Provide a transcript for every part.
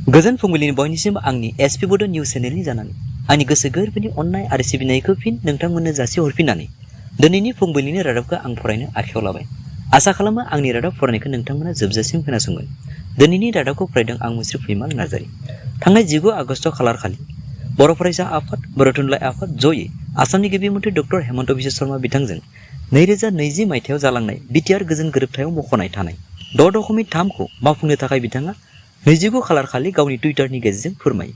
गोजोन फुंबिलिनि बयनिसिम आंनि एसपी बड' निउज चेनेलनि जानानै आंनि गोसो गोरबोनि अननाय आरो सिबिनायखौ फिन नोंथांमोननो जासिहरफिननानै दिनैनि फुंबिलिनि रादाबखौ आं फरायनो आखायाव लाबाय। आसा खालामो आंनि रादाब फरायनायखौ नोंथांमोना जोबजासिम खोनासंगोन। दिनैनि रादाबखौ फरायदों आं मुस्रि फैमाल नार्जारी। थांनाय 19 आगस्ट खालार खालि बर' फरायसा आफाद, बर' थुनलाइ आफाद जयै आसामनि गिबि मन्थ्रि डक्टर हेमन्त बिश्व शर्मा बिथांजों 2020 मायथाइयाव जालांनाय बिटिआर गोजोन गोरोबथायाव मख'नाय थानाय 6.3 खौ मावफुंनो थाखाय बिथाङा 29 खालार खालि गावनि टुइटारनि गेजेरजों फोरमायो।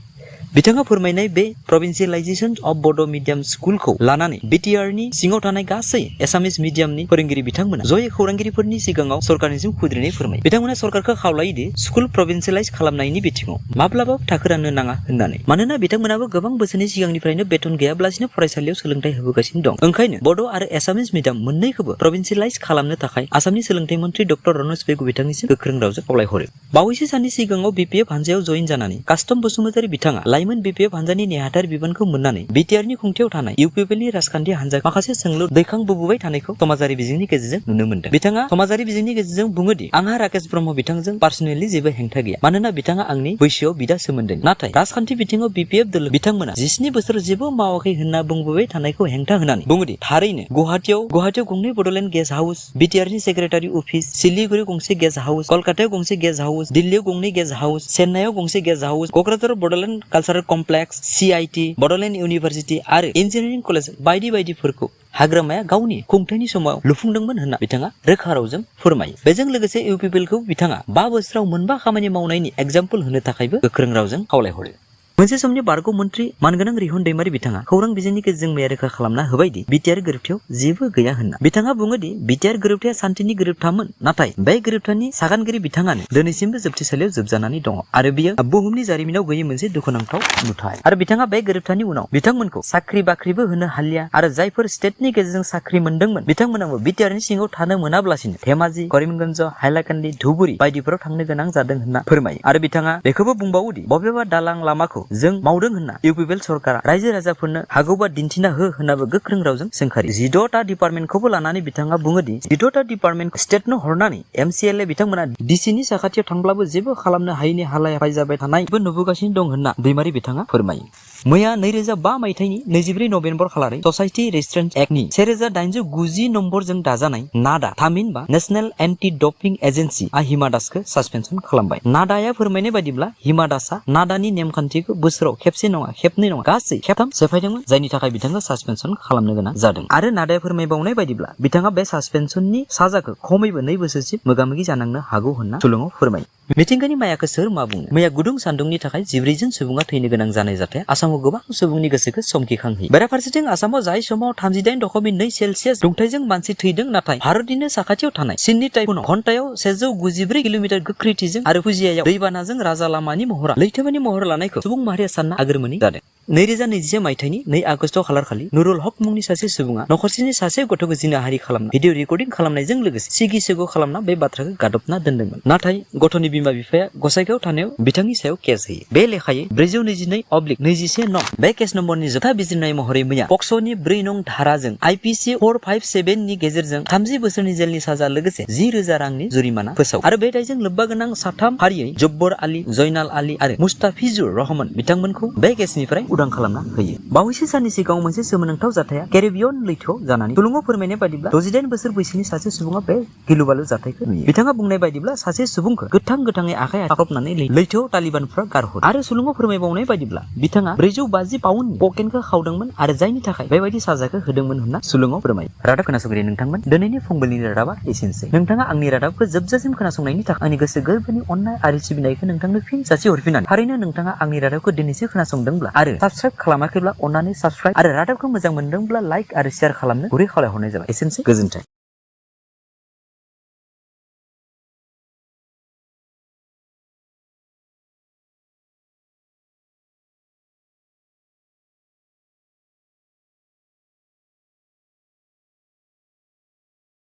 बिथाङा फोरमायनाय बे प्रभिन्सियेलाइजेशन अफ बड' मिडियाम स्कुलखौ लानानै बिटिआरनि सिङाव थानाय गासै एसामिस मिडियामनि फोरोंगिरि बिथांमोना जयै खौरांगिरिफोरनि सिगाङाव सरकारनिसिम खुद्रिनाय फोरमायो। बिथांमोना सरकारखौ खावलायोदि स्कुल प्रभिन्सियेलाइज खालामनायनि बिथिङाव माब्लाबाबो थाखो राननो नाङा होननानै। मानोना बिथांमोनाबो गोबां बोसोरनि सिगांनिफ्रायनो बेथन गैयाब्लासिनो फरायसालियाव सोलोंथाइ होबोगासिनो दं। ओंखायनो बड' आरो एसामिस मिडियाम मोननैखौबो प्रभिन्सियेलाइज खालामनो थाखाय आसामनि सोलोंथाइ मन्थ्रि डक्टर रनज पेगु बिथांनिसिम गोख्रों रावजों खावलायहरो। बावैसो साननि सिगाङाव बिपिएफ हानजायाव जयेन जानानै कास्टम बसुमतारी बिथाङा लाइमोन बिपिएफ हानजानि नेहाथारि बिबानखौ मोननानै बिटिआरनि खुंथायाव थानाय इउपिपिएलनि राजखान्थि हानजा माखासे सोंलु दैखांबोबाय थानायखौ समाजारि बिजोंनि गेजेरजों नुनो मोन्दों। बिथाङा समाजारि बिजोंनि गेजेरजों बुङोदि आंहा राकेश ब्रह्म बिथांजों पार्सनेलि जेबो हेंथा गैया, मानोना बिथाङा आंनि बैसोआव बिदा सोमोन्दोनि। नाथाय राजखान्थि बिथिङाव बिपिएफ दोल बिथांमोना 17 बोसोर जेबो मावाखै होनना बुंबोबाय थानायखौ हेंथा होनानै बुङोदि थारैनो गुवाहाटियाव गंनै बड'लेण्ड गेस्ट हाउस, बिटिआरनि सेक्रेटारि अफिस, सिलिगुरि गंसे गेस्ट हाउस, कलकातायाव गंसे गेस्ट हाउस, दिल्लीयाव गंनै गेस्ट हाउस, चेन्नाइयाव गंसे guest house, Kokrajhar Bodoland cultural complex, CIT, Bodoland university आरो इन्जिनियारिं कलेज बायदि बायदिफोरखौ हाग्रामाया गावनि खुंथायनि समाव लुफुंदोंमोन होनना बिथाङा रोखा रावजों फोरमायो। बेजों लोगोसे इउपिपिएलखौ बिथाङा 5 बोसोराव मोनबा खामानि मावनायनि एग्जाम्पल होनो थाखायबो गोख्रों रावजों खावलायहरो। मोनसे समनि बारग' मन्त्रि मानगोनां रिहन दैमारि बिथाङा खौरां बिजोंनि गेजेरजों मैया रोखा खालामना होबायदि बिटिआर गोरोबथायाव जेबो गैया होनना। बिथाङा बुङोदि बिटिआर गोरोबथाया सान्थिनि गोरोबथामोन, नाथाय बे गोरोबथानि सागानगिरि बिथाङानो दिनैसिमबो जोबथेसालियाव जोबजानानै दङ आरो बियो बुहुमनि जारिमिनाव गैयै मोनसे दुखुनांथाव नुथाय। आरो बिथाङा बे गोरोबथानि उनाव बिथांमोनखौ साख्रि बाख्रिबो होनो हालिया आरो जायफोर स्टेटनि गेजेरजों साख्रि मोनदोंमोन बिथांमोनाबो बिटिआरनि सिङाव थानो मोनाब्लासिनो धेमाजि, करिमगन्ज, हाइलाकान्दि, धुबुरी बायदिफोराव थांनो गोनां जादों होनना फोरमायो। आरो बिथाङा बेखौबो बुंबावोदि बबेबा दालां लामाखौ जों मावदों होनना इउपिपिएल सरकारा रायजो राजाफोरनो हागौबा दिन्थिना हो होननाबो गोख्रों रावजों सोंखारि। 14टा डिपार्टमेन्टखौबो लानानै बिथाङा बुङोदि 14टा डिपार्टमेन्ट स्टेटनो हरनानै MCLA बिथांमोना डिसिनि साखाथियाव थांब्लाबो जेबो खालामनो हायैनि हालाय हाफाय जाबाय थानायबो नुबोगासिनो दं होनना दैमारि बिथाङा फोरमायो। मैया 2005 मायथाइनि 24 नभेम्बर खालारै ससाइटि रेजिस्ट्रेन्स एक्टनि 1890 नम्बरजों दाजानाय नाडा थामहिनबा नेशनेल एन्टि डपिं एजेन्सि हिमा दासखौ सासपेनसन खालामबाय। नाडाया फोरमायनाय बायदिब्ला हिमा दासआ नाडानि नेमखान्थिखौ बोसोराव खेबसे नङा, खेबनै नङा, गासै खेबथाम सेफायदोंमोन, जायनि थाखाय बिथांखौ सासपेनसन खालामनो गोनां जादों। आरो नाडाया फोरमायबावनाय बायदिब्ला बिथाङा बे सासपेनसननि साजाखौ खमैबो 2 बोसोरसिम मोगा-मोगि जानांनो हागौ होनना सुलुङाव फोरमायो। मिथिंगानि मायाखौ सोर मा बुङो? मैया गुदुं सान्दुंनि थाखाय 14 जन सुबुङा थैनो गोनां जानाय जाथाया आसामाव गोबां सुबुंनि गोसोखौ समखिखांहोयो। बेराफारसेथिं आसामाव जाय समाव 38.2 सेल्सियास दुंथाइजों मानसि थैदों, नाथाय भारतनिनो साखाथियाव थानाय सिडनी टाइफुनाव घन्टायाव 194 किल'मिटार गोख्रैथिजों आरो फुजियायाव दैबानाजों राजा लामानि महरा लैथोमानि महर लानायखौ सुबुं माहारिया सानना आगोरमोनि जादों। 2021 मायथाइनि 2 आगस्ट खालार खालि नुरुल हक मुंनि सासे सुबुङा नखरसेनि सासे गथ'खौ जिनाहारि खालामना भिडिअ रेकर्डिं खालामनायजों लोगोसे सिगि सिग' खालामना बे बाथ्राखौ गादबना दोनदोंमोन। नाथाय गथ'नि बिमा बिफाया गसाइगाव थानायाव बिथांनि सायाव केस होयो। बे लेखायै 422/21 नं बे केस नम्बरनि जोबथा बिजिरनाय महरै मैया पक्स'नि 4 नं धाराजों IPC 457 नि गेजेरजों 30 बोसोरनि जेलनि साजा लोगोसे 10,000 रांनि जुरिमाना फोसाव आरो बे दायजों लोब्बा गोनां 3 फारियै जब्बर आली, जयनाल आली आरो मुस्ताफिजुर रहमान बिथांमोनखौ बे केसनिफ्राय उदां खालामना होयो। बावैसो साननि सिगाङाव मोनसे सोमोनांथाव जाथाया केरिबियन लैथोआव जानानै सुलुङाव फोरमायनाय बायदिब्ला 68 बोसोर बैसोनि सासे सुबुङा बे गिलुबालु जाथायखौ नुयो। बिथाङा बुंनाय बायदिब्ला सासे सुबुंखौ गोथाङै आखाइ आख्रबनानै लैथोआव तालिबानफ्रा गारहरो आरो सुलुङाव फोरमायबावनाय बायदिब्ला बिथाङा 450 पाउन्डनि ककेनखौ खावदोंमोन आरो जायनि थाखाय बेबायदि साजाखौ होदोंमोन होनना सुलुङाव फोरमायो। रादाब खोनासंगिरि नोंथांमोन, दिनैनि फुंबिलिनि रादाबा एसेनोसै। नोंथाङा आंनि रादाबखौ जोबजासिम खोनासंनायनि थाखाय आंनि गोसो गोरबोनि अननाय आरो सिबिनायखौ नोंथांनो फिन जासिहरफिननानै थारैनो नोंथाङा आंनि रादाबखौ दिनैसो खोनासंदोंब्ला आरो साबस्क्राइब खालामाखैब्ला अन्नानै साबस्क्राइब आरो रादाबखौ मोजां मोनदोंब्ला लाइक आरो शेयार खालामनो गुरै खावलायहरनाय जाबाय। एसेनोसै, गोजोन्थों।